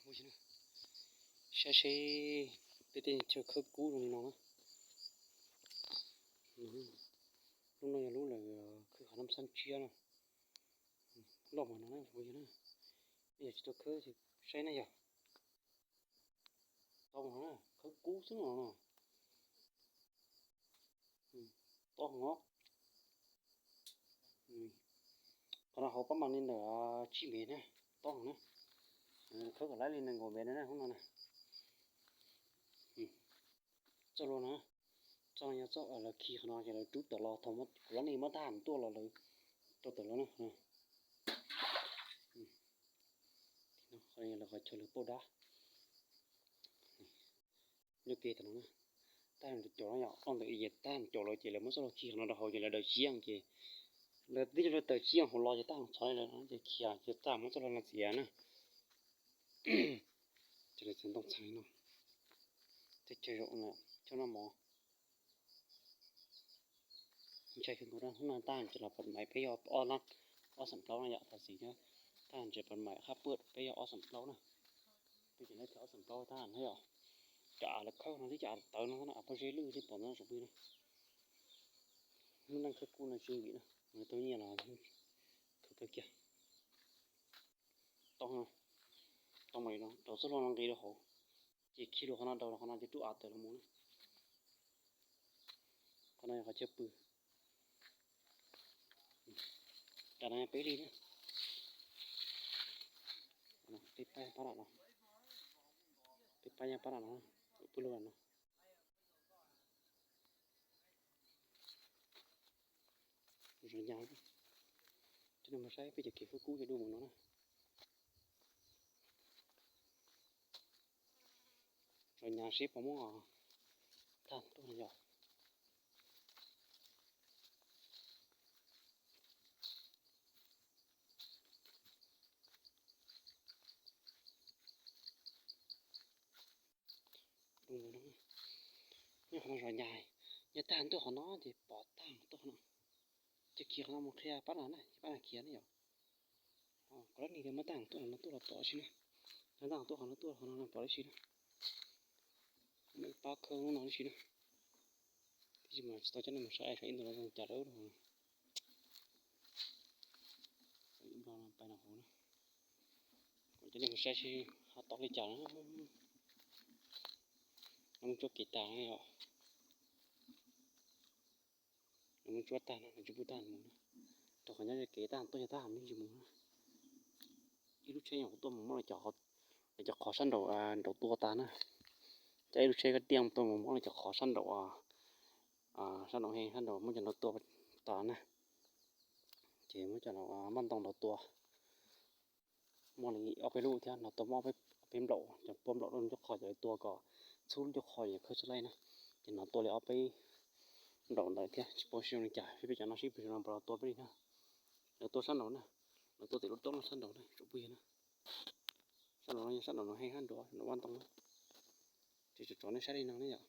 Saib seb peb tej chaw khawb kub zoo li no na. Lub no yog lub lawv khawb hav nab xab tsiab no. Loj mas no na, yog tsis tau khawb ces saib na yog. Tau no na, khawb kub xwb no. Tob heev. Qhov no hauv pab mas li ntawm tsib mev na, tob heev na. Khawb kom laib li nees nkaum mev na hnub no na. Txoj lua na, txoj no yog txoj lawv khi qhov no ces lawv rub tawm los thaum kuv lab ni muab tab ham tuaj los lawv rau tawm los na. Qhov no yog lawv qhov chaw lawv pauj dab. Nyob ke tam no na, tab ham caum no yog ob ntawm ib yam, tab ham caum lawm ces lawv muab txoj lua khi qhov no rau hauv ces lawv daws sib yeej ces lawv tib co lawv tawm sib yeej hauv los ces tab ham txhov li lawm no ces khiav ces tab ham muab txoj lua no txiav na. Ces lawv txiav ntoo txheej li no. Tej chaw zaum na, chaw noj mov. Ntshai kawg nkaus na, hnub no tab ham tseem los pam maim peb yog ob lab, ob xeem plaub na yom, tam sim no tab ham tseem pam maim qhab puaj peb yog ob xeem plaub na. Peb tseem laib tau ob xeem plaub tab ham na yom. Cov av lawv khawb no twb cov av tawv no na, av pob zeb lwj thiab pom no tsoom phooj ywg na. Lub neej khawb kub no tsis yooj yim na, tau nyiaj los khawb kawg kiag. Tau, tau mas li no, rau txoj hlua no nqis rau hauv, ces khi lus qhov no rau qhov no ces rub av tawm los mus na. Qhov no yog qhov chaw pw. Nram no peb li na. Peb pab pab lam no, peb pab nyob pab lam no, pw lug lam no. Zov nyas, coj nej mus saib peb cov kev khawb kub cov dua mus no na. Zov nyas seb puas muaj tab tuaj no yom. Nyob qhov no zov nyas, yog tab tuaj qhov no ces pom tab tuaj qhov no. Ces khiav qhov no mus qhia pab no na, pab no khiav ne yom. Kuv lab ni muab tab tuaj qhov no tuaj los pom si na. Yog tab tuaj qhov no tuaj qhov no pom li si na. Pab khawb lub no li si na. Tab sis mas tsis tau coj nej mus saib, saib ib ntu no zoo cas lawm. Ib ntu no pais no hauv na. Kuv coj nej mus saib seb ho tau li cas na. Lawv muab tsuab kev tag na yom. Lawv muab tsuab tag na, lawv tsis pub tab mus na. Rau qhov nyob ze kev tab tuaj yog tab me ntsis mus na. Ib lub tsheb nyuam qhuav tuaj mus muab lawv cov qhov sab nraum, nraum tua tas na. Coj ib lub tsheb kab tiaj tuaj mus muab lawv cov qhov sab nraum, sab nraum he sab nraum muab cov nraum tua tas na. Ces muab cov npaj ntoo nraum tua muaj li ob peb lub thiab, no tua muaj ob peb nplaum, cov pua nplaum lub ncauj qhov cov tua kom txhub lub ncauj qhov ces khawb tsis laij na. Ces no tua li ob peb nplaum ntawd thiab, tsis paub sib zoo li cas, seb peb cov no sib pwg no puas los tua peb li na. Lawv tua sab nraum na, lawv tua tim lub roob no sab nraum na tsoom phooj ywg na. Sab nraum no yog sab nraum no he sab nraum, nraum vaj ntoo na. Ces tsov tsov nej saib li no ne yom.